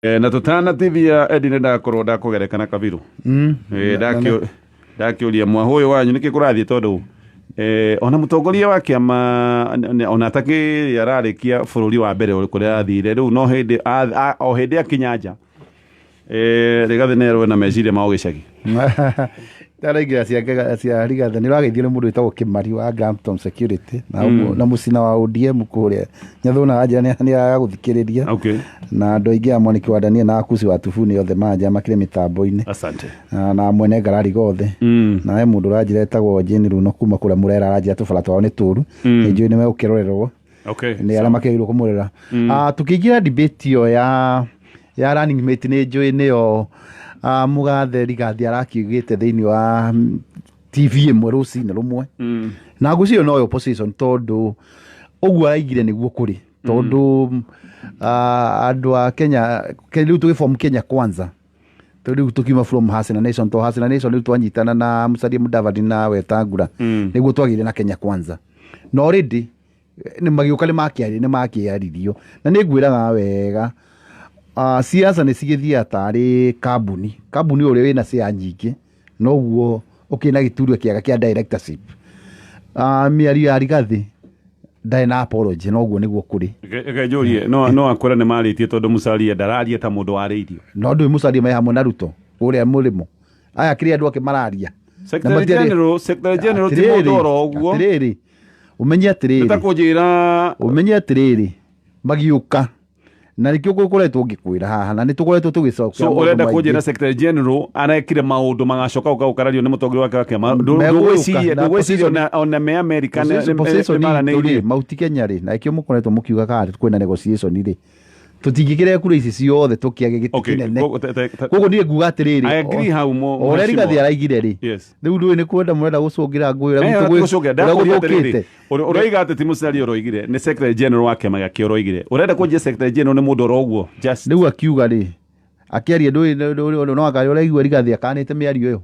Na tũtanatithia Eddie, nĩ ndakorwo ndakũgerekana kabiru. Ndakĩũria mwahũ ũyũ wanyu nĩkĩ kũrathiĩ, tondũ ona mũtongoria wa kĩama ona atakĩ ararĩkia bũrũri wa mbere kũrĩa athire rĩu no hĩndĩ o hĩndĩ akinya nja, Rigathĩ nerwo na meciria ma gĩcagi. Ndaraingĩra cia Rigathĩ, nĩ ũrageithio nĩ mũndũ wĩtagwo Kĩmari wa Glampton Security na na mũcina wa ODM kũrĩa Nyathũna, wanjĩra nĩ aragũthikĩrĩria. Na andũ aingĩ a Mwaniki wa Daniel na Akuci wa Tubuni othe manjĩra makĩrĩ mĩtambo-inĩ. Asante. Na mwene ngarari gothe. Na he mũndũ ũranjĩra etagwo Jane Runo kuma kũrĩa Mũrera, aranjĩra tũbara twao nĩ tũru. Nĩ njũĩ nĩ megũkĩrorerwo nĩ arĩa makĩagĩrĩirwo kũmũrera. Tũkĩingĩra debate ĩyo ya running mate, nĩ njũĩ nĩyo mũgathe Rigathi arakiugĩte thĩinĩ wa TV ĩmwe rũcinĩ rũmwe, na ngwĩciria noyo opposition, tondũ ũguo araigire nĩguo kũrĩ, tondũ andũ a Kenya rĩu tũgĩform Kenya Kwanza, tondũ rĩu tũkiuma from Hustler Nation, to Hustler Nation rĩu twanyitana na Musalia Mudavadi na Wetangula, nĩguo twagĩire na Kenya Kwanza. Na already nĩ magĩũka nĩ makĩaririo, na nĩ ngwĩraga wega, siasa nĩ cigĩthiaga tarĩ kambuni. Kambuni ũrĩa wĩna share nyingĩ noguo ũkĩrĩ na gĩturwa kĩega kĩa directorship. Mĩario ya Rigathĩ ndarĩ na apology, noguo nĩguo kũrĩ. Reke njũrie, no akwĩra nĩ marĩtie, tondũ Musalia ndararia ta mũndũ warĩirio. No ndũĩ Musalia me hamwe na Ruto kũrĩa mũrĩmo aya kĩrĩa andũ ake mararia. Secretary General, Secretary General ti mũndũ oro ũguo. Atĩrĩrĩ, ũmenye nĩ ta atĩrĩrĩ, kũnjĩra ũmenye atĩrĩrĩ, magiũka na nĩkĩo gũkoretwo ngĩkwĩra haha na nĩ tũkoretwo tũgĩcokera So maũndũ ũrenda maingĩ. Kũnjĩra Secretary General arekire maũndũ magacoka gũka gũkarario nĩ mũtongoria wake wa kĩama? Megũgĩũka Ndũgwĩciria na ndũgwĩciria ona me America position nĩ itũ rĩ, maranĩirie? Mount Kenya rĩ, na ĩkĩo mũkoretwo mũkiuga kana kwĩna negotiation rĩ, tũtingĩkĩrĩa kura ici ciothe tũkĩage gĩtĩ kĩnene. Koguo niĩ nguga atĩrĩrĩ, I agree hau o ũrĩa Rigathĩ mheshimiwa. Araigire rĩ, rĩu ndũĩ nĩ kwenda mũrenda gũcũngĩra ngũĩ ũrĩa Gũcũngĩra, ũrĩa ndakũria atĩrĩrĩ, gũthũkĩte. Ũroiga atĩ ti Musalia ũroigire, nĩ Secretary General wa kĩama gĩake ũroigire. Ũrenda kũnjia Secretary General nĩ mũndũ oro ũguo just? Rĩu akiuga rĩ, akĩaria ndũĩ no anga ũraigua Rigathĩ akanĩte mĩario ĩyo,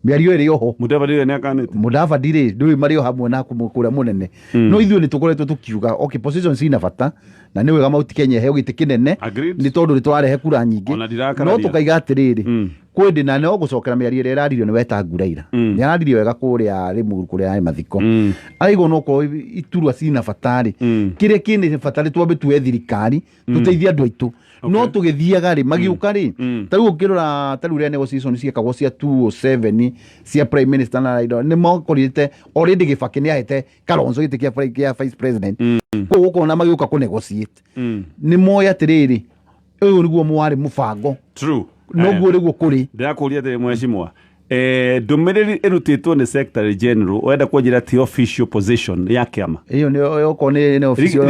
mĩario ĩrĩ oho. Mudavadi nĩ akanĩte. Mudavadi rĩ, ndũĩ marĩ o hamwe na kũrĩa mũnene. No ithuĩ nĩ tũkoretwo tũkiuga, okay, position cina bata na nĩ wega Mount Kenya ĩheo gĩtĩ kĩnene, Agreed. nĩ tondũ nĩ tũrarehe kura nyingĩ. Ona ndirakararia. No tũkaiga atĩrĩrĩ, kwĩndĩ na no gũcokera mĩario ĩrĩa ĩraririo nĩ Wetangula ira. Nĩ araririe wega kũrĩa Limuru kũrĩa yarĩ mathiko. Araigua no korwo iturwa cina bata rĩ, kĩrĩa kĩnĩ bata nĩ twambe tuoe thirikari tũteithie andũ aitũ. No tũgĩthiaga rĩ, magĩũka rĩ, ta rĩu ũngĩrora ta rĩu rĩa negotiation ciekagwo cia 207 cia prime minister na Raila, nĩ makorire already Gĩbakĩ nĩ ahete Kalonzo gĩtĩ kĩa vice president. Koguo ũkona magĩũka kũ negotiate nĩ moĩ atĩrĩrĩ, ũyũ nĩguo mwarĩ mũbango. Noguo nĩguo kũrĩ. Ndĩrakũria atĩrĩ, mheshimiwa, ndũmĩrĩri ĩrutĩtwo nĩ Secretary General, ũrenda kũnjĩra ti official position ya kĩama? Ĩyo nĩ okorwo nĩ official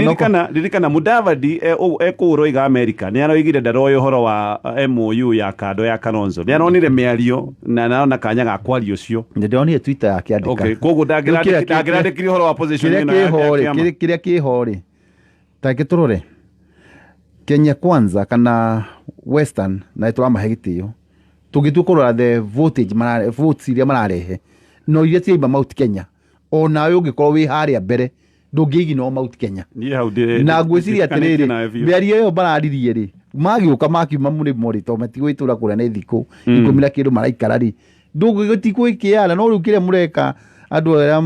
Ririkana Mudavadi ekũu ũroiga America nĩ aroigire ndaroĩ ũhoro wa MOU ya kando ya Kalonzo. Nĩ aronire mĩario na arona kanya ga kwaria ũcio. Nĩ ndĩronire Twitter yake andĩka. Okay, koguo Rĩu kĩrĩa ndangĩrandĩkire ũhoro wa position kĩrĩa ĩno ya kĩho rĩ, kĩama. kĩrĩa kĩho rĩ, tareke tũrore Kenya Kwanza kana Western na tũramahe gĩtĩo, tũngĩtua kũrora the voltage votes iria mararehe no iria ciaima Mount Kenya, onawe ũngĩkorwo wĩ harĩa mbere ndũngĩiginwo Mount Kenya. Niĩ hau Na ngwĩciria ndĩtĩkanĩtie atĩrĩrĩ, nawe biũ. Mĩario ĩyo mararirie rĩ, magĩũka makiuma mũrĩmo rĩ, tondũ matigũgĩtũra kũrĩa nĩ thikũ 10 na kĩndũ maraikara rĩ, ndũgũtigwĩkĩara. No rĩu kĩrĩa mũreka, andũ arĩa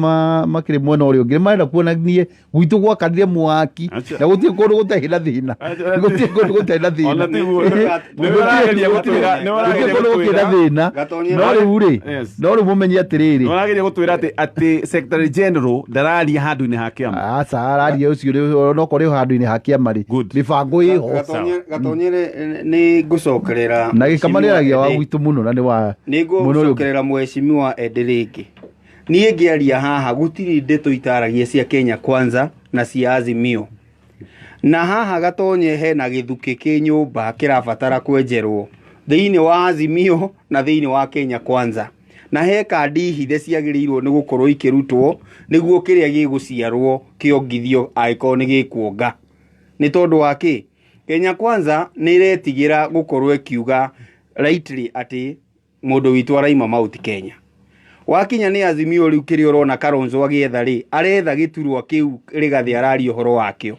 makĩrĩ mwena ũrĩa ũngĩ marenda kuonanie gwitũ gwakanire mwaki. Acha. Na gũtirĩ kũndũ gũtarĩ na thĩna. Gũtirĩ kũndũ gũtarĩ na thĩna. Ona tiguo. Nĩ ũrageria gũtwĩra, nĩ Gũtirĩ ũrageria kũndũ gũkĩrĩ na gũtwĩra thĩna. Gatonye. No rĩu rĩ, no rĩu mũmenye atĩrĩrĩ, Nĩ ũrageria gũtwĩra atĩ Secretary General ndararia handũ-inĩ ha kĩama. Aca, araria ũcio rĩ, onokorwo ĩ handũ-inĩ ha kĩama rĩ, Good. mĩbango ĩho. Gatonyere, nĩ ngũcokerera Na gĩkama nĩ aragia wa Mheshimiwa gwitũ mũno na nĩ wa nĩ mwena ũyũ ũngĩ. ngũcokerera mheshimiwa Edi rĩngĩ. Niĩ ngĩaria haha gũtirĩ ndeto itaragia cia Kenya Kwanza na cia Azimio. Na haha Gatonye hena gĩthukĩ kĩ nyũmba kĩrabatara kwenjerwo thĩinĩ wa Azimio na thĩinĩ wa Kenya Kwanza, na he kandi hithe ciagĩrĩirwo nĩ gũkorwo ikĩrutwo nĩguo kĩrĩa gĩgũciarwo kĩongithio angĩkorwo nĩ gĩkuonga. Nĩ tondũ wa kĩ? Kenya Kwanza nĩ ĩretigĩra gũkorwo ĩkiuga rightly atĩ mũndũ witũ araima Mount Kenya. Wakinya nĩ Azimio rĩu, kĩrĩa ũrona Kalonzo agĩetha rĩ, aretha gĩturwa kĩu Rigathĩ araria ũhoro wakĩo.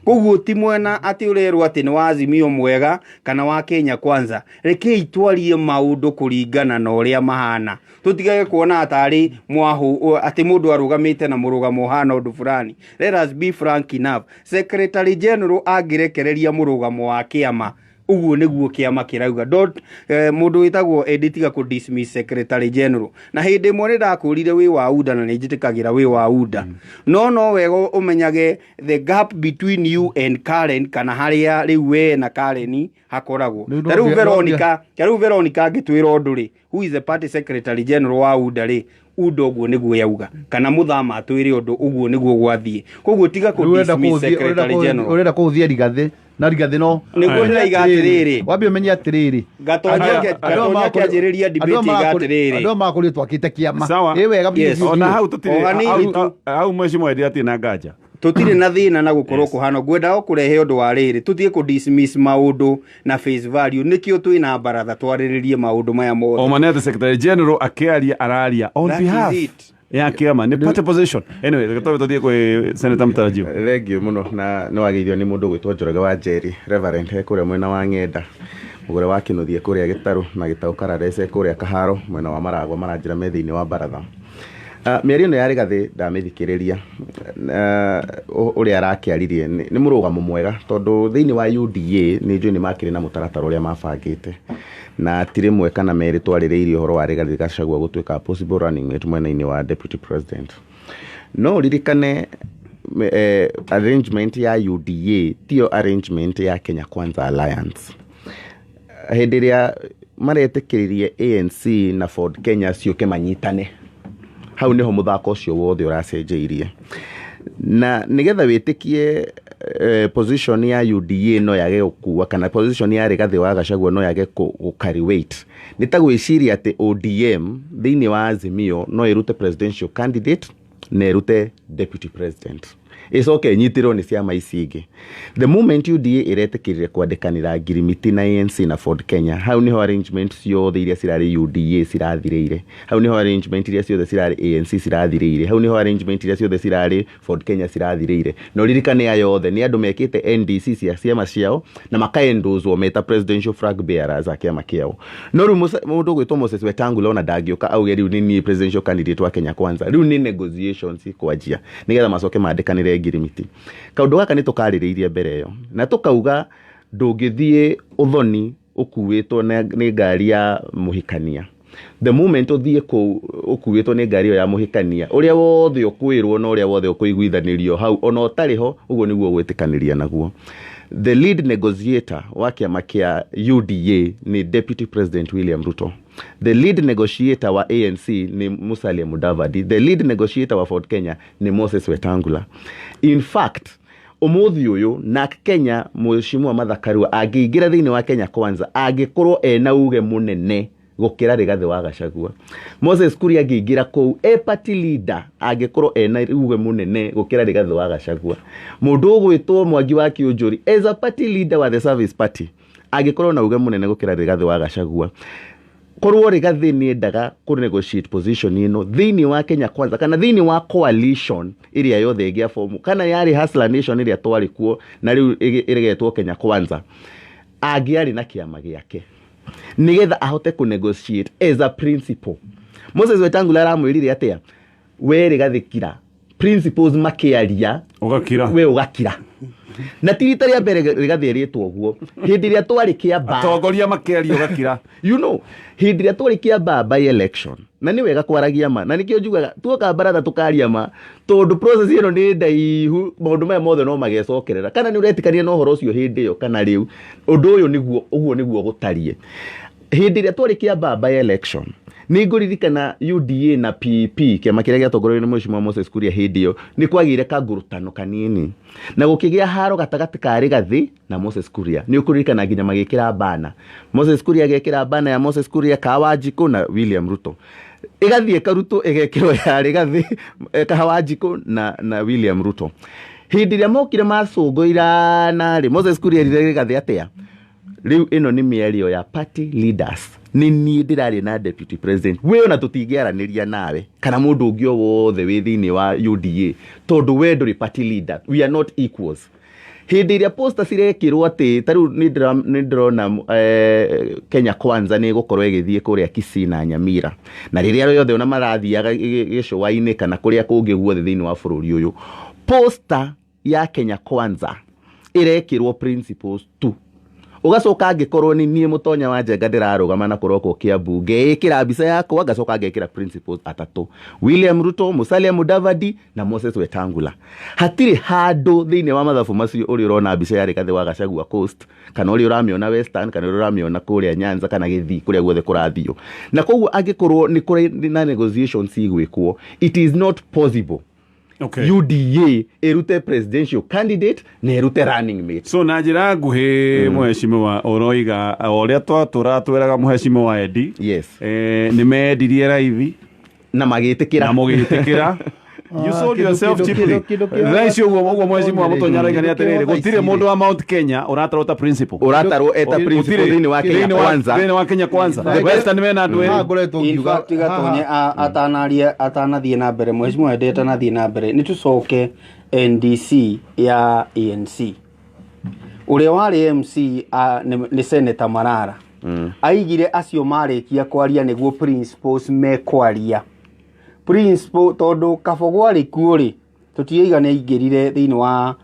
Koguo ti mwena atĩ ũrerwo atĩ nĩ wa Azimio mwega kana wa Kenya Kwanza. Rekei twarie maũndũ kũringana na ũrĩa mahana, tũtigage kuona tarĩ mwahu atĩ mũndũ arũgamĩte na mũrũgamo ũhana ũndũ fulani. Let us be frank enough. Secretary General angĩrekereria mũrũgamo wa kĩama, ũguo nĩguo kĩama kĩrauga. Don't mũndũ wĩtagwo Eddie, tiga kũ dismiss Secretary General. Na hĩndĩ ĩmwe nĩ ndakũrire wĩ wa UDA, na nĩ njĩtĩkagĩra wĩ wa UDA, no wega ũmenyage the gap between you and Karen, kana harĩa rĩu we na Karen hakoragwo. Rĩu Ta rĩu Veronica, ta rĩu Veronica angĩtwĩra ũndũ rĩ, who is the party secretary general wa UDA rĩ, UDA ũguo nĩguo yauga, kana mũthama atwĩre ũndũ, ũguo nĩguo gwathiĩ. Koguo tiga kũ Rĩu ũrenda dismiss kũhũthia- secretary general. Ũrenda kũhũthia Rigathĩ na Rigathĩ no Nĩguo ndĩraiga atĩrĩrĩ. Wambe ũmenye atĩrĩrĩ. Gatonya Gatonya kĩanjĩrĩria debate iga atĩrĩrĩ. Andũ aya makũrĩ twakĩte kĩama. Sawa. Ĩ wega biũ, biũ, Ona biũ. hau tũtirĩ O hanini tu. Hau mheshimiwa Eddie atirĩ na nganja. Tũtirĩ na thĩna na gũkorwo kũhana. Ngwendaga kũrehe ũndũ wa rĩrĩ, tũtige kũ dismiss maũndũ na face value. Nĩkĩo twĩna baratha twarĩrĩrie maũndũ maya mothe. O ma nĩ atĩ secretary general akĩaria araria on That is behalf it. ya kĩama, nĩ party position. Anyway, reke twambe tũthiĩ kwĩ Senator Mtarajiwa. Thengiũ mũno, na nĩ wageithio nĩ mũndũ gwĩtwo Njoroge wa Njeri, Reverend he kũrĩa mwena wa Ng'enda, mũgũre wa Kĩnũthie kũrĩa Gĩtarũ, na Gĩtaũ Kararece kũrĩa Kaharo mwena wa Maragwa, maranjĩra me thĩinĩ wa baratha. Mĩario ĩno ya Rigathĩ ndamĩthikĩrĩria, ũrĩa arakĩaririe nĩ mũrũgamo mwega, tondũ thĩinĩ wa UDA nĩ njũĩ nĩ makĩrĩ na mũtaratara ũrĩa mabangĩte, na ti rĩmwe kana merĩ twarĩrĩirie ũhoro wa Rigathĩ Gachagua gũtuĩka possible running mate mwena-inĩ wa deputy president. No ũririkane arrangement ya UDA tiyo arrangement ya Kenya Kwanza Alliance. Hĩndĩ ĩrĩa maretĩkĩririe ANC na Ford Kenya ciũke manyitane, hau nĩho mũthako ũcio wothe ũracenjeirie. Na nĩgetha wĩtĩkie position ya UDA no yage gũkua, kana position ya Rigathĩ wa Gachagua no yage gũ carry weight, nĩ ta gwĩciria atĩ ODM thĩinĩ wa Azimio no ĩrute presidential candidate na ĩrute deputy president, ĩcoke ĩnyitĩrwo nĩ ciama ici ingĩ. The moment UDA ĩretĩkĩrire kwandĩkanĩra ngirimiti na ANC na Ford Kenya, hau nĩho arrangement ciothe iria cirarĩ UDA cirathirĩire, hau nĩho arrangement iria ciothe cirarĩ ANC cirathirĩire, hau nĩho arrangement iria ciothe cirarĩ Ford Kenya cirathirĩire. Na ũririkane aya othe nĩ andũ mekĩte NDC cia ciama ciao na makaendozwo meta presidential flag bearers a kĩama kĩao. No rĩu mũndũ ũgwĩtwo Moses Wetangula ona ndangĩũka auge rĩu nĩ niĩ presidential candidate wa Kenya Kwanza. Rĩu nĩ negotiations kwanjia nĩgetha macoke mandĩkanĩre ngirimiti. Kaũndũ gaka nĩ tũkarĩrĩirie mbere ĩyo na tũkauga ndũngĩthiĩ ũthoni ũkuĩtwo nĩ ngari ya mũhikania. The moment ũthiĩ kũu ũkuĩtwo nĩ ngari ĩyo ya mũhikania, ũrĩa wothe ũkwĩrwo na ũrĩa wothe ũkũiguithanĩrio hau ona ũtarĩ ho, ũguo nĩguo ũgwĩtĩkanĩria naguo. The lead negotiator wa kĩama kĩa UDA nĩ Deputy President William Ruto. The lead negotiator wa ANC nĩ Musalia Mudavadi. The lead negotiator wa Ford Kenya nĩ Moses Wetangula. In fact, ũmũthĩ ũyũ NARC Kenya, Mheshimiwa Martha Karua angĩingĩra thĩinĩ wa Kenya Kwanza, angĩkorwo ena uge mũnene gũkĩra Rigathĩ wa Gachagua. Moses Kuria angĩingĩra kũu e party leader, angĩkorwo ena uge mũnene gũkĩra Rigathĩ wa Gachagua. Mũndũ ũgwĩtwo Mwangi wa Kĩũnjũri as a party leader wa the Service Party angĩkorwo na uge mũnene gũkĩra Rigathĩ wa Gachagua. Korwo Rigathĩ nĩ endaga kũ negotiate position ĩno thĩinĩ wa Kenya Kwanza kana thĩinĩ wa coalition ĩrĩa yothe ĩngĩa form, kana yarĩ Hustler Nation ĩrĩa twarĩ kuo na rĩu ĩgetwo Kenya Kwanza, angĩarĩ na kĩama gĩake nĩgetha ahote kũ negotiate as a principle. Moses Wetangula aramwĩrire atĩa? We Rigathĩ kira, principles makĩaria Ũgakira. We ũgakira. Na ti rita rĩa mbere Rigathĩ erĩtwo ũguo. Hĩndĩ ĩrĩa twarĩ Kĩambaa, Atongoria makĩaria ũgakira. Hĩndĩ ĩrĩa twarĩ Kĩambaa by election, na nĩ wega kwaragia ma, na nĩkĩo njugaga tuoka baratha tũkaria ma, tondũ process ĩno nĩ ndaihu, maũndũ maya mothe no magecokerera. Kana nĩ ũretĩkania na ũhoro ũcio hĩndĩ ĩyo kana rĩu, ũndũ ũyũ nĩguo, ũguo nĩguo gũtariĩ. Hĩndĩ ĩrĩa twarĩ Kĩambaa by election, nĩ ngũririkana UDA na PEP, kĩama kĩrĩa gĩatongoretio nĩ Mheshimiwa Moses Kuria hĩndĩ ĩyo, nĩ kwagĩire kangurutano kanini na gũkĩgĩa haro gatagatĩ ka Rigathĩ na Moses Kuria. Nĩ ũkũririkana nginya magĩkĩra bana, Moses Kuria agekĩra bana ya Moses Kuria, Kawanjikũ na William Ruto, ĩgathiĩ ĩkarutwo ĩgekĩrwo ya Rigathĩ, Kawanjikũ na William Ruto. Hĩndĩ ĩrĩa mokire macũngũirana rĩ, Moses Kuria erire Rigathĩ atĩa? Rĩu ĩno nĩ mĩario ya party leaders, nĩ niĩ ndĩraria na deputy president, we ona tũtingĩaranĩria nawe kana mũndũ ũngĩ o wothe wĩ thĩinĩ wa UDA, tondũ we ndũrĩ party leader, we are not equals. Hĩndĩ ĩrĩa poster cirekĩrwo atĩ ta rĩu nĩ ndĩrona Kenya Kwanza nĩ ĩgũkorwo ĩgĩthiĩ kũrĩa Kisii na Nyamira, na rĩrĩa rĩothe ona marathiaga gĩcũa-inĩ kana kũrĩa kũngĩ guothe thĩinĩ wa bũrũri ũyũ, poster ya Kenya Kwanza ĩrekĩrwo principles tu. Ũgacoka angĩkorwo nĩ niĩ Mũtonya wa Njenga ndĩrarũgama na kũrokwo Kiambu, ngeĩkĩra mbica yakwa, ngacoka ngekĩra principles atatũ, William Ruto, Musalia Mudavadi na Moses Wetangula. Hatirĩ handũ thĩinĩ wa mathabu macio ũrĩa ũrona mbica ya Rigathĩ wa Gachagua Coast, kana ũrĩa ũramĩona Western, kana ũrĩa ũramĩona kũrĩa Nyanza kana Gĩthii, kũrĩa guothe kũrathiũ. Na koguo angĩkorwo nĩ kũrĩ na negotiations igwĩkwo, it is not possible UDA ĩrute presidential candidate na ĩrute running mate. So na njĩra nguhĩ, mũhecimiwa, ũroiga o ũrĩa twatũra twĩraga mũhecimiwa Edi, nĩ mendirie raithi na magĩtĩkĩra. Na mũgĩtĩkĩra. You sold yourself cheaply. Thaa ici ũguo mũhecimiwa Mũtonya arauga nĩ atĩrĩrĩ, gũtirĩ mũndũ wa Mount Kenya ũratarwo ta principal. Ũratarwo eta principal thĩinĩ wa Kenya Kwanza. Thĩinĩ wa Kenya Kwanza. Western mena andũ erĩ. Ngoretwo In ngiuga fact, Gatonye atanaria atanathiĩ na mbere, mheshimiwa Ede atanathiĩ na mbere, nĩ tũcoke NDC ya ANC. Ũrĩa warĩ MC nĩ Senator Marara. Aigire acio marĩkia kwaria nĩguo principals mekwaria. Principal tondũ Kabogo arĩ kuo rĩ, tũtiaiga nĩ aingĩrire thĩinĩ wa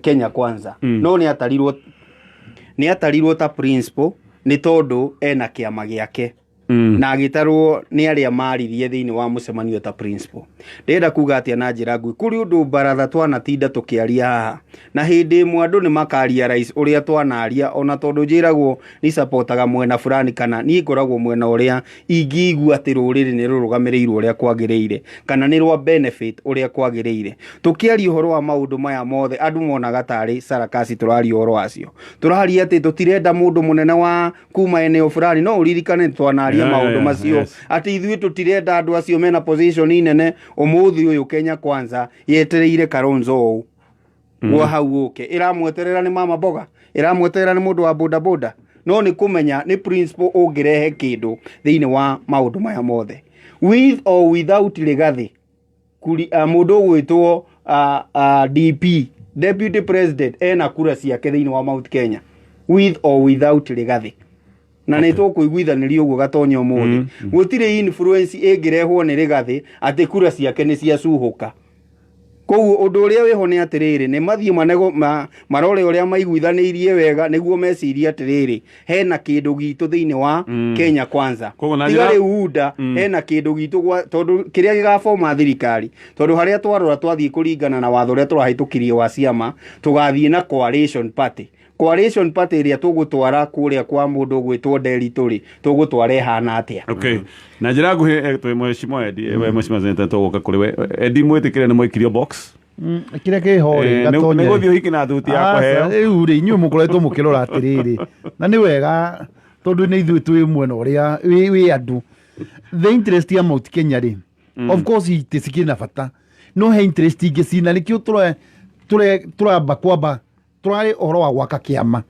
Kenya Kwanza. No nĩ atarirwo ta principal nĩ tondũ ena kĩama gĩake na agĩtarwo nĩ arĩa maririe thĩinĩ wa mũcemanio ta principal. Ndĩrenda kuga atĩa na njĩra nguhĩ? Kũrĩ ũndũ baratha twanatinda tũkĩaria haha, na hĩndĩ ĩmwe andũ nĩ makaria rais ũrĩa twanaria, ona tondũ njĩragwo nĩ supportaga mwena fulani, kana niĩ ngoragwo mwena ũrĩa ingĩigua atĩ rũrĩrĩ nĩ rũrũgamĩrĩirwo ũrĩa kwagĩrĩire, kana nĩ rwa benefit ũrĩa kwagĩrĩire. Tũkĩaria ũhoro wa maũndũ maya mothe, andũ monaga tarĩ sarakasi tũraria ũhoro wacio. Tũraria atĩ tũtirenda mũndũ mũnene wa kuma eneo fulani. No ũririkane twanaria maũndũ macio atĩ ithuĩ tũtirenda andũ acio mena position nene. Ũmũthĩ ũyũ Kenya Kwanza yetereire Kalonzo ũũ gwa hau ũke, ĩramweterera nĩ mama mboga, ĩramweterera nĩ mũndũ wa boda boda, no nĩ kũmenya nĩ principle ũngĩrehe kĩndũ thĩinĩ wa maũndũ maya mothe, with or without Rigathi. Kuri mũndũ ũgwĩtwo DP, deputy president, ena kura ciake thĩinĩ wa Mount Kenya with or without Rigathi, na nĩ tũkũiguithanĩria ũguo Gatonya ũmũthĩ. Gũtirĩ influence ĩngĩrehwo nĩ Rigathi atĩ kura ciake nĩ ciacuhũka. Koguo ũndũ ũrĩa wĩho nĩ atĩrĩrĩ, nĩ mathiĩ manego marore ũrĩa maiguithanĩirie wega nĩguo mecirie atĩrĩrĩ, hena kĩndũ gitũ thĩinĩ wa Kenya Kwanza. Koguo na Tiga njĩra rĩu UDA hena kĩndũ gitũ tondũ kĩrĩa gĩgaboma thirikari, tondũ harĩa twarora twathiĩ kũringana na watho ũrĩa tũrahĩtũkirie wa ciama, tũgathiĩ na coalition party. Coalition party ĩrĩa tũgũtwara kũrĩa kwa mũndũ ũgwĩtwo Nderitu rĩ, tũgũtwara ĩhana atĩa? Okay, na njĩra nguhĩ, twĩ mheshimiwa Edi, we mheshimiwa Senator, tũgũka kũrĩ we Edi. Mwĩtĩkĩre nĩ mwaikirio box. Kĩrĩa kĩho rĩ, Gatonye. Nĩ gũthiĩ ũhiki na thuti ya kũheo. Rĩu rĩ, inyuĩ mũkoretwo mũkĩrora atĩrĩrĩ, na nĩ wega tondũ nĩ ithuĩ twĩ mwena ũrĩa wĩ andũ, the interest ya Mount Kenya rĩ, of course itĩ cikĩrĩ na bata, no he interest ingĩ cina nĩkĩo tũramba kwamba tũrarĩ ũhoro wa gwaka kĩama.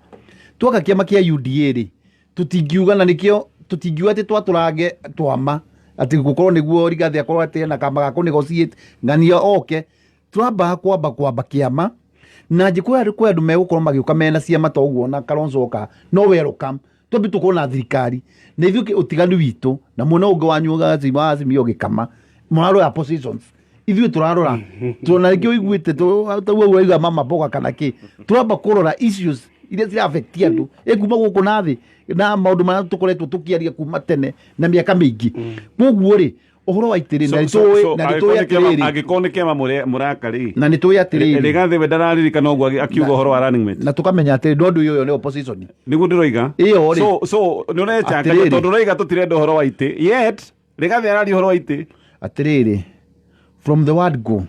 Twaka kĩama kĩa UDA rĩ, tũtingiuga, na nĩkĩo tũtingiuga atĩ twatũrange twama atĩ gũkorwo nĩguo Rigathi akorwo atĩ ena kamba ga kũ negotiate ng'ania oke. Tũrambaga kwamba kĩama na njĩkũ kwĩ andũ megũkorwo magĩũka mena ciama ta ũguo na Kalonzo oka, no welcome. Twambi tũkorwo na thirikari na ithuĩ ũtiganu witũ na mwena ũngĩ wanyu wa Azimio gĩkama mũrarora positions, ithuĩ tũrarora tũrona rĩngĩ ũiguĩte tau ũrauga mama mboga kana kĩ. Tũramba kũrora issues iria cira affect andũ ĩkuma gũkũ na thĩ na maũndũ marĩa tũkoretwo tũkĩaria kuma tene na mĩaka mĩingĩ. Koguo rĩ, ũhoro wa itĩrĩ na nĩtũĩ na nĩtũĩ atĩrĩrĩ, Angĩkorwo nĩ kĩama mũraka rĩ, na nĩtũĩ atĩrĩrĩ, Rigathi we ndararirikana ũguo akiuga ũhoro wa running mate. Na tũkamenya atĩrĩ, no ũndũ ũyũ nĩ opposition. Nĩguo ndĩroiga. Ĩyo rĩ. So nĩ ũrecangania Atĩrĩrĩ. tondũ ũroiga tũtirenda ũhoro wa itĩ, yet Rigathi araria ũhoro wa itĩ. Atĩrĩrĩ, from the word go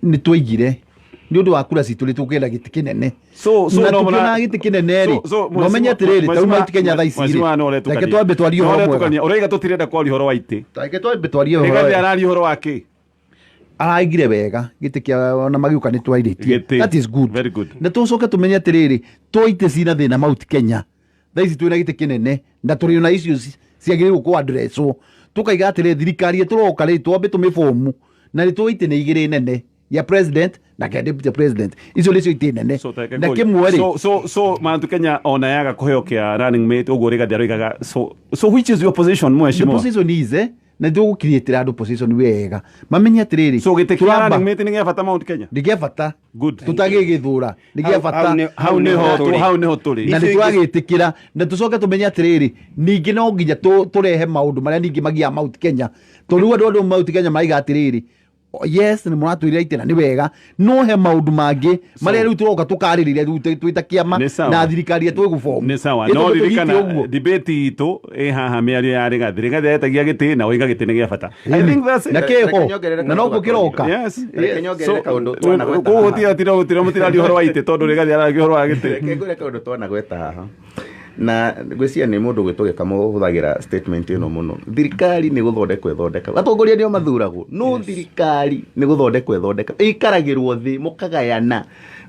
nĩ twaigire nĩ ũndũ wa kura citũ nĩ tũkĩenda gĩtĩ kĩnene So na no tũkĩona gĩtĩ kĩnene rĩ, so na ũmenye atĩrĩrĩ, tarĩu Mount Kenya thaa ici Mheshimiwa no rĩ, ũretukania. reke twambe twarie No ũhoro mwega. ũretukania. Ũroiga tũtirenda kwaria ũhoro wa itĩ. Reke twambe twarie ũhoro Rigathi wega. araria ũhoro wa kĩ? Araigire wega gĩtĩ kĩa ona magĩũka nĩ twairĩtie. Gĩtĩ. That is good. Very good. Na tũcoke tũmenye atĩrĩrĩ, to itĩ cina thĩna Mount Kenya thaa ici, twĩna gĩtĩ kĩnene na tũrĩ na issues ciagĩrĩirwo kũ addresswo. Tũkaiga atĩrĩrĩ, thirikari ĩtũroka rĩ, twambe tũmĩbomu na nĩ tũĩ itĩ nĩ igĩrĩ nene. Gĩa president na kĩa deputy president. Icio nĩcio itĩ nene. So, take Na ngũria. kĩmwe rĩ, So Mount Kenya ona yaga kũheo kĩa running mate ũguo Rigathi aroigaga, so which is your position, the mheshimiwa? position is na tũgũkiriĩtĩra andũ position wega mamenye atĩrĩrĩ, So gĩtĩ kĩa tũramba- running mate nĩ gĩa bata Mount Kenya. nĩ gĩa bata. Good. Tũtagĩgĩthũra nĩ gĩa bata. Hau nĩho tũrĩ. Hau nĩho tũrĩ. Na Icio nĩ tũragĩtĩkĩra na tũcoke tũmenye atĩrĩrĩ, ningĩ no nginya tũrehe maũndũ marĩa ningĩ magiaga Mount Kenya, tondũ rĩu andũ Mount Kenya maraiga atĩrĩrĩ, yes, nĩ mũratwĩrĩra itĩ na nĩ wega, no he maũndũ mangĩ marĩa rĩu tũroka tũkarĩrĩria rĩu twĩ ta kĩama Nĩ sawa. na thirikari ĩrĩa twĩgũbomu. Nĩ sawa, no ririkana debate itũ ĩ haha, mĩario ya Rigathi. Rigathi aretagia gĩtĩ na oiga gĩtĩ nĩ gĩa bata. I think that's it. Na Reke kĩho nyongerere na noguo kaũndũ. kĩroka. Yes. Reke nyongerere So, kaũndũ twanagweta koguo haha. gũtira mũtiraria ũhoro wa itĩ tondũ Rigathi araria ũhoro wa gĩtĩ. Reke ngwĩre kaũndũ twanagweta haha, na ngwĩciria nĩ mũndũ gwĩtwo Gĩkamo ũhũthagĩra statement ĩno mũno: thirikari nĩ gũthondekwo ĩthondekagwo, atongoria nĩo mathuragwo, no thirikari nĩ gũthondekwo ĩthondekagwo, ĩikaragĩrwo thĩ mũkagayana.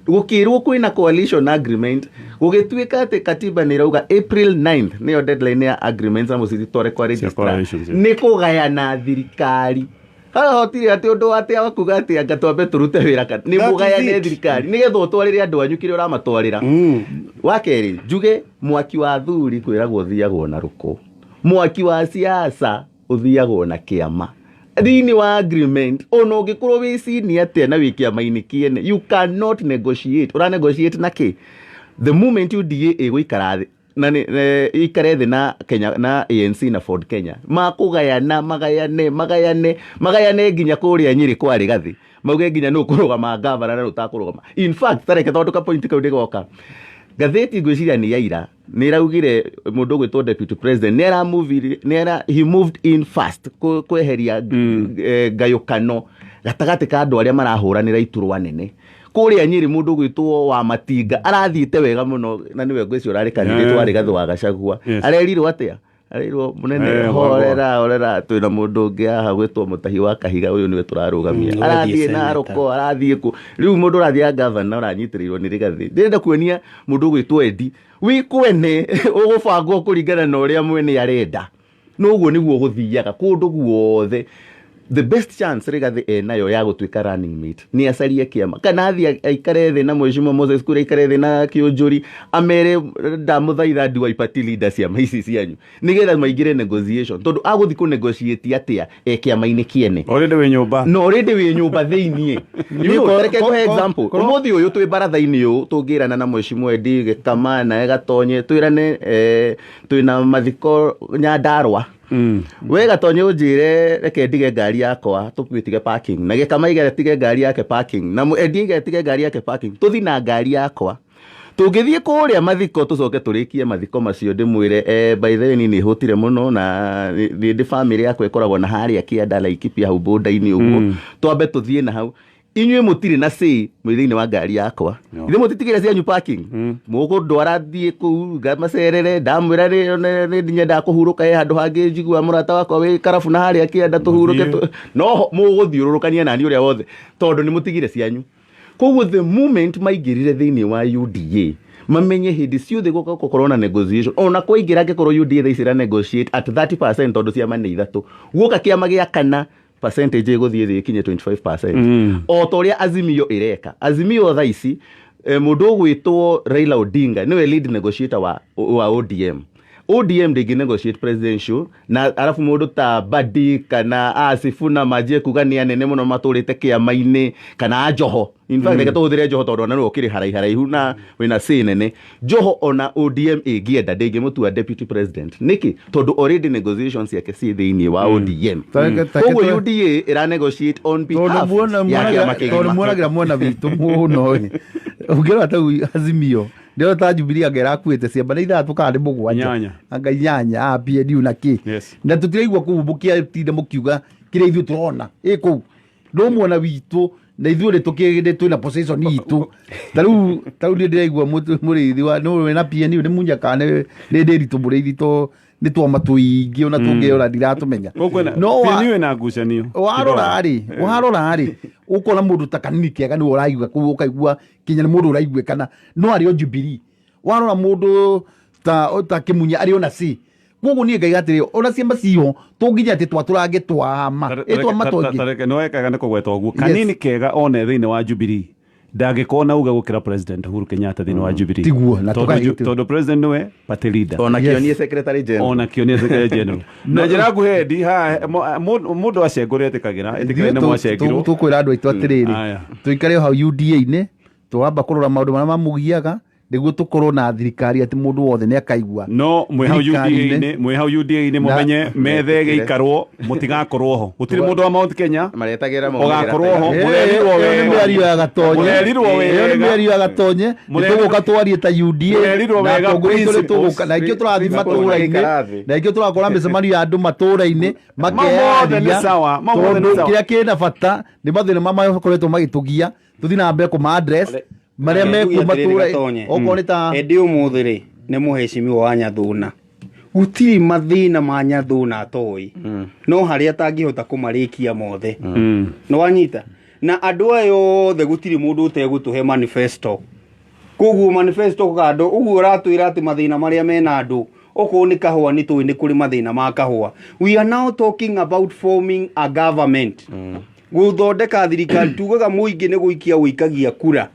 Gũkĩrwo kwĩna coalition agreement, gũgĩtuĩka atĩ katiba nĩ ĩrauga April 9th nĩyo deadline ya agreements na mũcitware kwa registrar. Coalitions, yeah. Nĩ kũgayana thirikari haha, hotire atĩ ũndũ atĩ wakuga atĩ anga twambe tũrute wĩra nĩ That is mũgayane it. thirikari nĩgetha ũtwarĩre andũ anyu kĩrĩa ũramatwarĩra. Wa kerĩ, njuge mwaki wa thuri kwĩragwo ũthiagwo na rũkũ, mwaki wa siasa ũthiagwo na kĩama. Thĩinĩ wa agreement, ona ũngĩkorwo wĩ senior atĩa na wĩ kĩama-inĩ kĩene, you cannot negotiate. Ũra negotiate na kĩ? The moment UDA ĩgũikara thĩ na ikare thĩ na Kenya na ANC na Ford Kenya, makũgayana, magayane, magayane, magayane nginya kũrĩa Nyĩrĩ kwa Rigathi, mauge nginya nũ kũrũgama ngavana na nũ ũtakũrũgama. In fact, tareke tondũ ka point kau ndĩgoka, ngathĩti ngwĩciria nĩ yaira nĩ ĩraugire mũndũ ũgwĩtwo deputy president nĩ ara move, nĩ ara, he moved in fast kweheria ngayũkano gatagatĩ ka andũ arĩa marahũranĩra iturwa nene kũrĩa Nyĩrĩ. Mũndũ ũgwĩtwo wa Matinga arathiĩte wega mũno na nĩwe ngwĩciria ũrarĩ candidate wa Rigathĩ wa Gachagua. Arerirwo atĩa? Arerirwo, mũnene, horera, horera, twĩna mũndũ ũngĩ haha gwĩtwo Mũtahi wa Kahiga, ũyũ nĩwe tũrarũgamia. Ũgathiĩ Arathiĩ senator. Naroko arathiĩ kũ? Rĩu mũndũ ũrathiĩ gavana ũranyitĩrĩirwo nĩ Rigathĩ. Ndĩrenda kuonia mũndũ ũgwĩtwo Endi wĩ kwene ũgũbangwo kũringana na ũrĩa mwene arenda, noguo nĩguo gũthiaga kũndũ guothe. The best chance Rigathi enayo ya gũtuĩka running mate nĩ acarie kĩama kana athiĩ aikare thĩ na Mheshimiwa Moses Kuria, aikare thĩ na Kĩũnjũri, amere, "Ndamũthaitha, ndiwai party leader ciama ici cianyu," nĩgetha maingĩre negotiation, tondũ agũthiĩ kũ negotiate atĩa e kĩama-inĩ kĩene? Already wĩ nyũmba. No already wĩ nyũmba thĩiniĩ. You know, reke ngũhe example. Ũmũthĩ ũyũ twĩ baratha-inĩ ũũ tũngĩrana na Mheshimiwa Eddie Gĩkama na Gatonye, twĩrane twĩna mathiko Nyandarua, we Gatonye ũnjĩre reke ndige ngari yakwa tũmĩtige parking, na Gĩkama ige tige ngari yake parking, na Eddie ige tige ngari yake parking, tũthi na ngari yakwa, tũngĩthiĩ kũrĩa mathiko, tũcoke tũrĩkie mathiko macio, ndĩmwĩre, "By the way, niĩ nĩ hũtire mũno na nĩ ndĩ family yakwa ĩkoragwo na harĩa kĩanda Laikipia hau boda-inĩ ũguo, twambe tũthiĩ na hau." Inyuĩ mũtirĩ na say mwĩ thĩinĩ wa ngari yakwa. No. Ithe mũtitigĩre cianyu parking, mũkũndwara thiĩ kũu ngamacerere, ndamwĩra nĩ nyendaga kũhurũka, he handũ hangĩ njigua mũrata wakwa wĩ karabu na harĩa kĩanda, tũhurũke. Mũthiĩ. No mũgũthiũrũrũkania nani ũrĩa wothe tondũ nĩ mũtigire cianyu. Koguo the moment maingĩrire thĩinĩ wa UDA, mamenye hĩndĩ ciothe gũkorwo na negotiation. Ona kwaingĩra, angĩkorwo UDA thaa ici ĩra negotiate at 30%, tondũ ciama nĩ ithatũ, guoka kĩama gĩa kana, percentage ĩgũthiĩ thĩ ĩkinye 25%, o ta ũrĩa Azimio ĩreka. Azimio thaa ici, mũndũ ũgwĩtwo Raila Odinga nĩwe lead negotiator wa ODM. ODM ndĩngĩ negotiate presidential na arabu mũndũ ta Badi kana Asifuna manjie kuga nĩ anene mũno matũrĩte kĩama-inĩ, kana Joho. In fact, reke tũhũthĩre Joho tondũ ona nĩwe ũkĩrĩ haraiharaihu na wĩna say nene. Joho, ona ODM ĩngĩenda, ndĩngĩmũtua deputy president. Nĩkĩ? Tondũ already negotiations ciake ciĩ thĩinĩ wa ODM. Koguo UDA ĩra negotiate on Tondũ behalf ya kĩama tondũ kĩgima. Muonagĩra mwena witũ mũno ĩ, ũngĩrora tau Azimio, ndĩrona ta Jubilee anga ĩrakuĩte ciamba nĩ ithathatũ kana nĩ mũgwanja. Inyanya. Anga inyanya, a PNU na kĩ. Na tũtiraigua kũu mũkĩatinda mũkiuga kĩrĩa ithuĩ tũrona ĩ kũu no mwena witũ, na ithuĩ nĩ twĩna position itũ. Ta rĩu niĩ ndĩraigua mũrĩithi wa nĩ wĩna PNU nĩ munya kana nĩ ndĩritũ mũrĩithi to nĩ twama tũingĩ ona tũngĩona ndiratũmenya. Gũkũ kwĩna No PNU ĩna ngucanio. Warora rĩ, ũkona mũndũ ta Kanini Kega nĩwe ũraigua kũu, ũkaigua kinya nĩ mũndũ ũraiguĩkana, no arĩ o Jubilee. Warora mũndũ ta Kĩmunya arĩ ona C. Koguo niĩ ngaiga atĩrĩ, ona ciama ciho tũnginya atĩ twatũrange twama ĩtwa matũngĩ. Tareke nĩ wekaga nĩ kũgweta ũguo kanini kega one thĩinĩ wa Jubilee ndangĩkorwo na uge gũkĩra President Uhuru Kenyatta thĩinĩ wa Jubilee. Tiguo, na Tondũ tondũ president nĩwe party leader. Ona Yes. kĩonie secretary general. Ona kĩonie secretary general. Na njĩra nguhĩ endi haha mũndũ acengũrĩ etĩkagĩra ĩtĩkĩra nĩ mwacengirwo. Tũkwĩra andũ aitũ atĩrĩrĩ, Aya. tũikare o hau UDA-inĩ, twamba kũrora maũndũ marĩa mamũgiaga nĩguo tũkorwo na thirikari atĩ mũndũ wothe nĩ akaigua. No mwĩ hau Thirikari-inĩ. UDA-inĩ, mwĩ hau UDA-inĩ, mũmenye methe gĩikarwo mũtigakorwo ho, gũtirĩ mũndũ wa Mount Kenya Maretagĩra ũgakorwo ho. Eh, Mũrerirwo ĩyo nĩ wega. mĩario ya Gatonye. Mũrerirwo Ĩyo nĩ wega. mĩario ya Gatonye. Nĩ tũgũka twarie ta UDA Mũrerirwo na wega atongoria aitũ nĩ principles. tũgũka, na ikĩo tũrathiĩ Principles matũũra-inĩ, magĩikara thĩ. na ikĩo tũrakora mĩcemanio ya andũ matũũra-inĩ Mau mothe nĩ makeyaria, sawa, mau mothe nĩ tondũ sawa. kĩrĩa kĩna bata nĩ mathĩna marĩa makoretwo magĩtũgia, tũthiĩ na mbere kũma address marĩa mekuo matũũra, okorwo nĩ ta Ĩndĩ ũmũthĩ rĩ, nĩ mũhecimiwa wa Nyathuna, gũtirĩ mathĩna ma Nyathuna atoĩ, no harĩa atangĩhota kũmarĩkia mothe. Nĩ wanyita? Na andũ aya othe gũtirĩ mũndũ ũtegũtũhe manifesto. Koguo manifesto kando ũguo ũratwĩra atĩ mathĩna marĩa mena andũ, okorwo nĩ kahũa, nĩ tũĩ nĩ kũrĩ mathĩna ma kahũa. We are now talking about forming a government, gũthondeka thirikari. Tugaga mũingĩ nĩ gũikia ũikagia kura,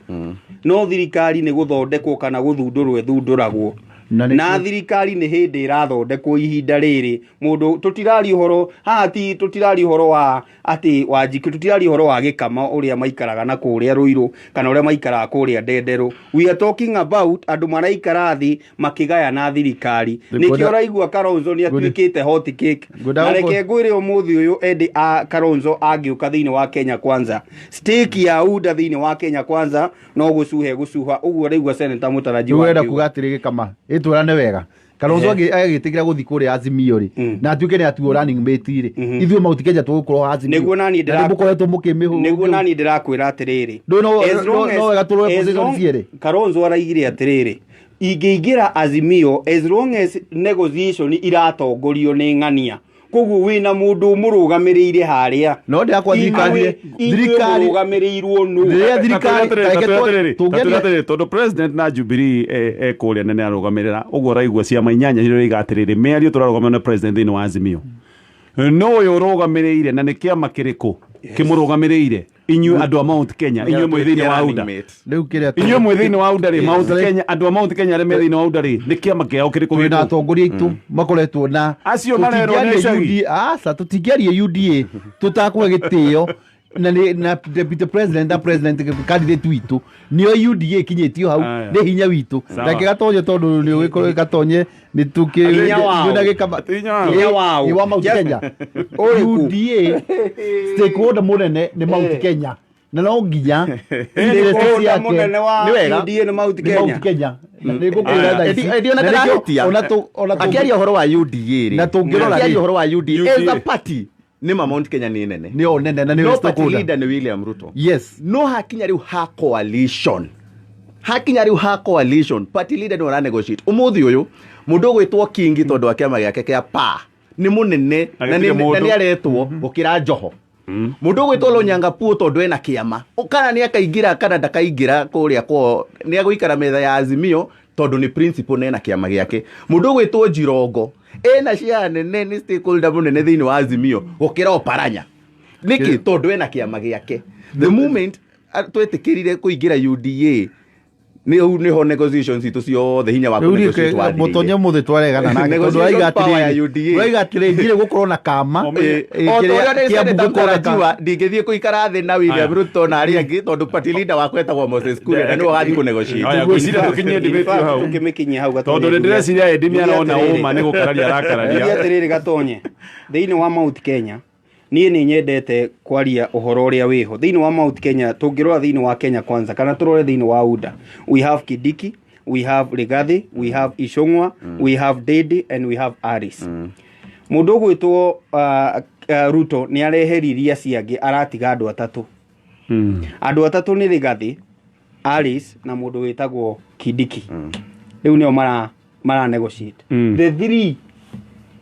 no thirikari nĩ gũthondekwo kana gũthundũrwo ĩthundũragwo. Na Na thirikari nĩ hĩndĩ ĩrathondekwo ihinda rĩrĩ. Mũndũ tũtiraria ũhoro haha, ti tũtiraria ũhoro wa atĩ Wanjikũ, tũtiraria ũhoro wa Gĩkama ũrĩa maikaraga na kũrĩa Rũirũ kana ũrĩa maikaraga kũrĩa Ndenderũ. We are talking about andũ maraikara thĩ makĩgayana thirikari. Nĩkĩo ũraigua Kalonzo nĩ atuĩkĩte hot cake. Ngwenda Na reke ngwĩre ũmũthĩ ũyũ, Eddie, a Kalonzo angĩũka thĩinĩ wa Kenya Kwanza, stake ya UDA thĩinĩ wa Kenya Kwanza no gũcuhe gũcuha ũguo ũraigua Senator Mũtarajiwa Nĩũrenda akiuga. kuga atĩrĩ, Gĩkama, ĩtwĩrane wega, Kalonzo agĩtĩkĩra gũthiĩ kũrĩa Azimio rĩ, na atuĩke nĩ atuo running mate rĩ, ithuĩ Mount Kenya tũgũkorwo Azimio? Nĩguo naniĩ Na nĩmũkoretwo mũkĩmĩhũrwo. Nĩguo naniĩ ndĩrakwĩra atĩrĩrĩ, Ndũĩ as long no wega tũrore as position cierĩ. Kalonzo araigire atĩrĩrĩ, ingĩingĩra Azimio as long as negotiation iratongorio nĩ ng'ania, koguo wĩna mũndũ ũmũrũgamĩrĩire harĩa. No ndĩrakwa thirikari Ithuĩ thirikari mũrũgamĩrĩirwo nũ? Rĩrĩa thirikari tareke tũngĩaria- Tatwĩre tondũ president na Jubilee kũrĩa nene arũgamĩrĩra ũguo ũraigua ciama inyanya iria iga atĩrĩrĩ, mĩario tũrarũgamĩrĩra na president thĩinĩ wa Azimio, no ũyũ ũrũgamĩrĩire na nĩ kĩama kĩrĩkũ kĩmũrũgamĩrĩire? Inyuĩ andũ a Mount Kenya, inyuĩ mwĩ thĩinĩ wa UDA, Rĩu kĩrĩa inyuĩ mwĩ thĩinĩ wa UDA rĩ, Mount Kenya, andũ a Mount Kenya arĩa me thĩinĩ wa UDA rĩ, nĩ kĩama kĩao kĩrĩkũ twĩna gĩkũ? atongoria aitũ makoretwo na Acio marerwo nĩ tũtingĩaria icagi. UDA, aca, tũtingĩaria UDA tũtakũhe gĩtĩo na na deputy president na president candidate witũ nĩo UDA ĩkinyĩtio hau. Aya. Nĩ hinya witũ. Sawa. Reke Gatonye, tondũ nĩ ũgĩkorwo Gatonye nĩ tũkĩ Hinya wao. twĩna Gĩkama. Hinya wao. Hinya wao. Ĩ, wa Mount Kenya. Ũrĩkũ? UDA stakeholder mũnene nĩ Mount Kenya na no nginya interest Stakeholder ciake mũnene wa Nĩ wega. UDA nĩ Mount nĩ Kenya. Mount Kenya. Na nĩ ngũkwĩra Aya. thaa ici. Eddie, ona Na nĩkĩo- ndarahĩtia. ona Akĩaria ũhoro wa UDA rĩ, Na tũngĩrora akĩaria rĩ, ũhoro wa UDA UDA. as a party, nĩ ma Mount Kenya nĩ nene. Nĩo nene na nĩo No party stakeholder. leader nĩ William Ruto. Yes. No hakinya rĩu ha coalition, hakinya rĩu ha coalition, party leader nĩ ũra negotiate. Ũmũthĩ ũyũ mũndũ ũgwĩtwo Kingi, tondũ wa kĩama gĩake kĩa PA nĩ mũnene Na na gũtirĩ nĩ mũndũ. na nĩ aretwo gũkĩra Joho. Mũndũ ũgwĩtwo Lonyangapuo, tondũ ena kĩama, kana nĩ akaingĩra kana ndakaingĩra kũrĩa kwao, nĩ agũikara metha ya Azimio tondũ nĩ principle na ena kĩama gĩake. Mũndũ ũgwĩtwo Jirongo ena cia nene, nĩ stakeholder mũnene thĩinĩ wa Azimio gũkĩra Oparanya. Nĩkĩ? Tondũ ena kĩama gĩake. The moment twetĩkĩrire kũingĩra UDA, nĩ hau nĩho negotiations citũ ciothe, hinya wa Rĩu niĩ kũnegotiate wathirĩire. Mũtonye mũthĩ twaregana nake tondũ Negotiation ũraiga power ya atĩrĩrĩ, UDA. ũraiga atĩrĩrĩ, ndirĩ gũkorwo na kama O ta ũrĩa kĩrĩa nĩ Kĩambu Senator gũkorwo na kama. Mtarajiwa, ndingĩthiĩ kũikara thĩ na William Ruto na arĩa angĩ tondũ party leader wakwa etagwo Moses Kuria na nĩwe ũgathiĩ kũnegotiate. Aya, ngwĩciria tũkinyie In debate fact, hau. tũkĩmĩkinyia hau, Gatonye, Tondũ nĩ ndĩreciria Eddie nĩ Njuge arona atĩrĩrĩ. ũma nĩ gũkararia arakararia. Njuge atĩrĩrĩ, Gatonye, thĩinĩ wa Mount Kenya, niĩ nĩ nyendete kwaria ũhoro ũrĩa wĩho thĩinĩ wa Mount Kenya. Tũngĩrora thĩinĩ wa Kenya Kwanza kana tũrore thĩinĩ wa UDA, we have Kindiki, we have Rigathi, we have Ichung'wa, we have Ndindi and we have Alice. Mũndũ ũgwĩtwo Ruto nĩ areheririe acio angĩ, aratiga andũ atatũ. Andũ atatũ nĩ Rigathi, Alice na mũndũ wĩtagwo Kindiki. Rĩu nĩo mara negotiate. The three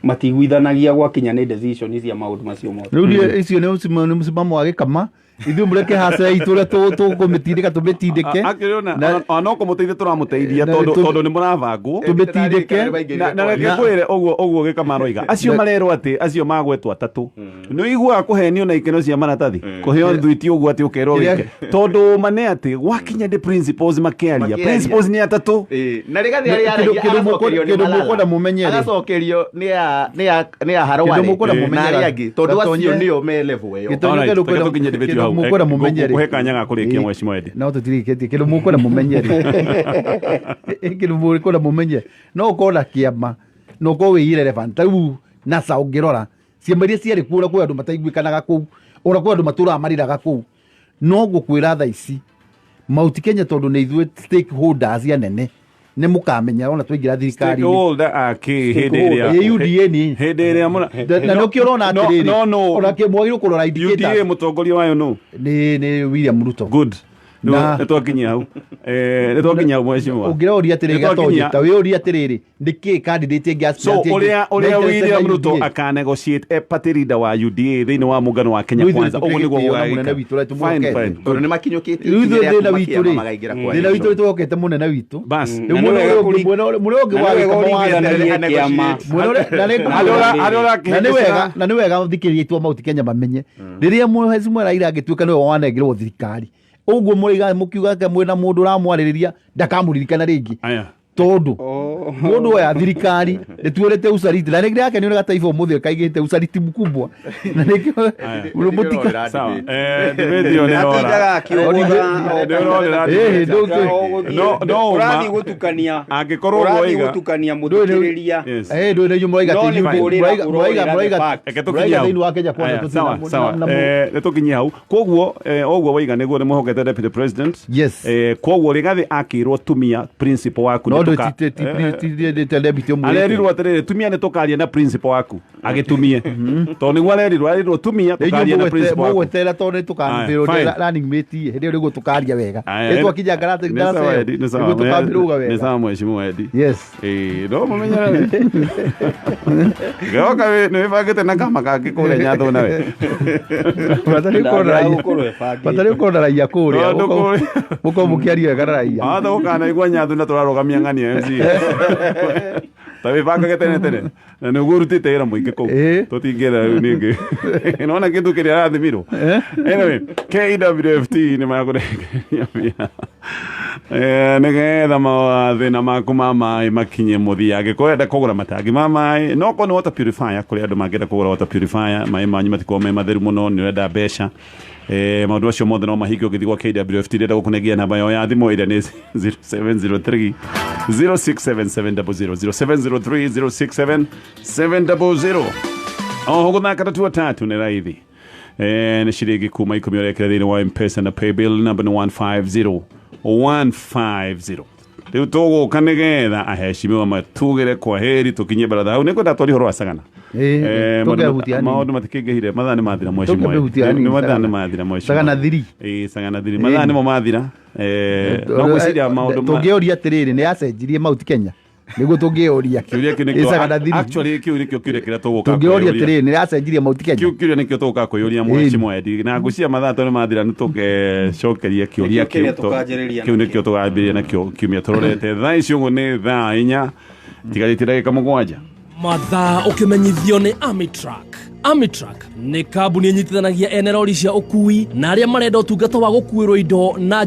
matiguithanagia gwakinya nĩ decision cia maũndũ macio mothe. Rĩu niĩ icio nĩ mũsimamo wa Gĩkama. Ithuĩ mũreke haca itũ ũrĩa tũkũmĩtindĩka tũmĩtindĩke. Akĩrĩ ona Na- ona no kũmũteithia tũramũteithia Na- tondũ tondũ nĩ mũrabangwo. Tũmĩtindĩke. Na reke ngwĩre ũguo ũguo gĩkamaroiga acio marerwo atĩ acio magwetwo atatũ nĩ ũiguaga kũhenio na ikeno cia maratathi kũheo thuiti ũguo atĩ ũkerwo Kĩrĩa- wĩke tondũ ma nĩ atĩ gwakinya ndĩ principals makĩaria Makĩaria. principals nĩ atatũ. Ĩĩ, na Rigathi Kĩndũ- arĩa aragia kĩndũ agacokerio nĩ kĩndũ Malala. mũkwenda mũmenye rĩ. Agacokerio nĩ a Harware Kĩndũ mũkwenda na mũmenye arĩa angĩ tondũ acio Gatonye- nĩo me level ĩyo. Gĩtonye Alright, kĩndũ reke kwenda- tũkinye debate kĩndũ hau. mũkwenda mũmenye rĩ. Ngũkũhe kanya ga kũrĩkia Ĩĩ. mheshimiwa Eddie. No tũtirĩkĩtie. Kĩndũ mũkwenda mũmenye rĩ, kĩndũ mũkwenda mũmenye, no ũkorwo na kĩama na ũkorwo wĩ irrelevant. Ta rĩu NASA ũngĩrora ciama iria ciarĩ kuo, ona kwĩ andũ mataiguĩkanaga kũu, ona kwĩ andũ matũraga marĩraga kũu. No ngũkwĩra thaa ici Mount Kenya, tondũ nĩ ithuĩ stakeholders anene, nĩ mũkamenya ona twaingĩra thirikari-inĩ. Stakeholder akĩ hĩndĩ ĩrĩa Ĩ UDA ni hĩndĩ ĩrĩa mũra na nĩkĩo ũrona No, atĩrĩrĩ, no ona kĩ mwagĩrĩirwo kũrora indicators. UDA mũtongoria wayo no Nĩ William Ruto. Good. Na- Nĩ twakinyia hau. Nĩ twakinyia hau mheshimiwa. Ũngĩroria atĩrĩrĩ, Nĩ twakinyia- Gatonye, ta wĩũrie atĩrĩrĩ, nĩkĩ candidate ĩngĩ So aspirant ĩngĩ ũrĩa ũrĩa na interested William na Ruto UDA? aka negotiate e party leader wa UDA thĩinĩ wa muungano wa Kenya Rĩu ithuĩ Kwanza, ũguo nĩguo tũkĩgĩtĩo na mũnene gũgagĩka. witũ ũrĩa Fine, tũmwĩhokete. fine. Tondũ nĩ makinyũkĩtie Rĩu ikinya ithuĩ rĩa thĩna kuma witũ kĩama rĩ, makaingĩra thĩna coalition. witũ twĩhokete mũnene witũ. Bas. Rĩu Na nĩ mwena wega ũrĩa ũngĩ- mwena ũrĩa ũngĩ na wa nĩ wega gĩkama wa ũringithanagie kĩama. mwena ũrĩa- na nĩ Harĩa harĩa na nĩ ũrakĩhĩngĩcana- wega na nĩ wega thikĩrĩria itwa Mount Kenya mamenye rĩrĩa Mheshimiwa Raila angĩtuĩka nĩwe wanengerwo thirikari ũguo mũrĩga mũkiuga ke mwĩna mũndũ ũramwarĩrĩria ndakamũririkana rĩngĩ Aya. tondũ Oh. mũndũ oya thirikari nĩtuonete usaliti na nĩndĩrakenio nĩ gataifa ũmũthĩ kaigĩte usaliti mkubwa na nĩkĩo mũtika Sawa. Debate ĩyo nĩ Atindaga yora. akĩũgũtha Nĩ ũrorera Ĩĩ, debate. ndũ- No, no, ũrathiĩ ma- gũtukania Angĩkorwo ũrathiĩ woiga- gũtukania mũthikĩrĩria. Yes. Ndũĩ nĩ inyuĩ mũraiga No atĩ nĩ inyuĩ- kũũrĩra mũraiga ũrorĩra the mũraiga fact. Reke tũkinye mũraiga hau. thĩinĩ wa Kenya Kwanza Aya, tũtirĩ sawa na- sawa. na- Nĩ tũkinye hau. Koguo ũguo waiga nĩguo nĩ mwĩhokete deputy president. Yes. Koguo Rigathi akĩrwo tumia principal waku no nĩ ndũ tũka- ti deputy ũmwĩrĩte. Arerirwo atĩrĩrĩ, tumia nĩ tũkaria na principal waku agĩtumie tondũ nĩguo arerirwo tumia Rĩu tũkaria na inyuĩ principal waku. mũgweterera tondũ nĩ Aya, tũkamĩrwo fine. running mate hĩndĩ ĩyo nĩguo tũkaria wega. Aya, Nĩ twakinya ngarata nĩ sawa, Eddie, nĩ sawa. nĩguo tũkamĩrũga Nĩ wega. sawa mheshimiwa Eddie. Yes. Ĩĩ, no mũmenyerere goka nĩ wĩbangĩte na kama kangĩ kũrĩa Nyathũ nawe. Bata nĩ ũkorwo na Ndagĩra raia. gũkorwo ĩbangĩte. Bata nĩ ũkorwo na raia kũrĩa. No, ndũkũrĩ. Mũkorwo mũkĩaria wega na raia. Watha ũkanaigua Nyathũ na tũrarũgamia ng'ania MC ta wĩbangage tene tene na nĩguo ũrutĩte wĩra mũingĩ kũu. Ĩĩ. Tũtingĩra rĩu ningĩ nona kĩndũ kĩrĩa arathimirwo. Anyway, KWFT nĩ makũrengereria mbia nĩgetha mathĩna maku ma maĩ makinye mũthia. Angĩkorwo ũrenda kũgũra matangi ma maĩ, no korwo nĩ water purifier, kũrĩ andũ mangĩenda kũgũra water purifier, maĩ manyu matikorwo me matheru mũno, nĩ ũrenda mbeca, maũndũ acio mothe no mahinge ũgĩthiĩ gwa KWFT. Ndĩrenda gũkũnengia namba yao ya thimũ ĩrĩa nĩ 0703 067700, 0703 067700. Oho gũthaka tatua tatu nĩ raithi, nĩ ciringi kuma 10 ũrekĩra thĩinĩ wa Mpesa na paybill number nĩ 150 150. Rĩu tũgũka nĩgetha aheshimiwa matugĩre kwa heri tũkinye baratha hau. Nĩngwenda twarie ũhoro wa Sagana. Ĩĩ, tũngehutia hanini. Maũndũ matikĩingĩhire, mathaa nĩ mathira mheshimiwa. Tũngehutia hanini Nĩ mathaa Sagana. nĩ mathira mheshimiwa. Sagana thiri. Ĩĩ, Sagana thiri, mathaa nĩmo mathira. No ngwĩciria maũndũ Tũngĩũria atĩrĩrĩ, nĩ yacenjirie Mount Kenya nĩguo tũngĩũria. Kĩũria kĩu Ĩ nĩkĩo Sagana thiri. Actually kĩu nĩkĩo kĩũria kĩrĩa tũgũka Tũngĩũria kwĩyũria. atĩrĩrĩ, nĩ yacenjirie Mount Kenya. Kĩu kĩũria nĩkĩo tũgũka kwĩyũria mheshimiwa Eddie, na ngwĩciria mathaa tondũ nĩ mathira nĩ tũgecokeria kĩũria Nĩkĩo kĩrĩa kĩu tũkanjĩrĩria kĩu nakĩo. nĩkĩo tũgambĩrĩria nakĩo kiumia tũrorete. Thaa ici ũguo nĩ thaa 4 tigarĩtie ndagĩka 7. Mathaa ũkĩmenyithio nĩ Amitrak. Amitrak nĩ kambuni ĩnyitithanagia ene rori cia ũkui na arĩa marenda ũtungata wa gũkuĩrwo indo na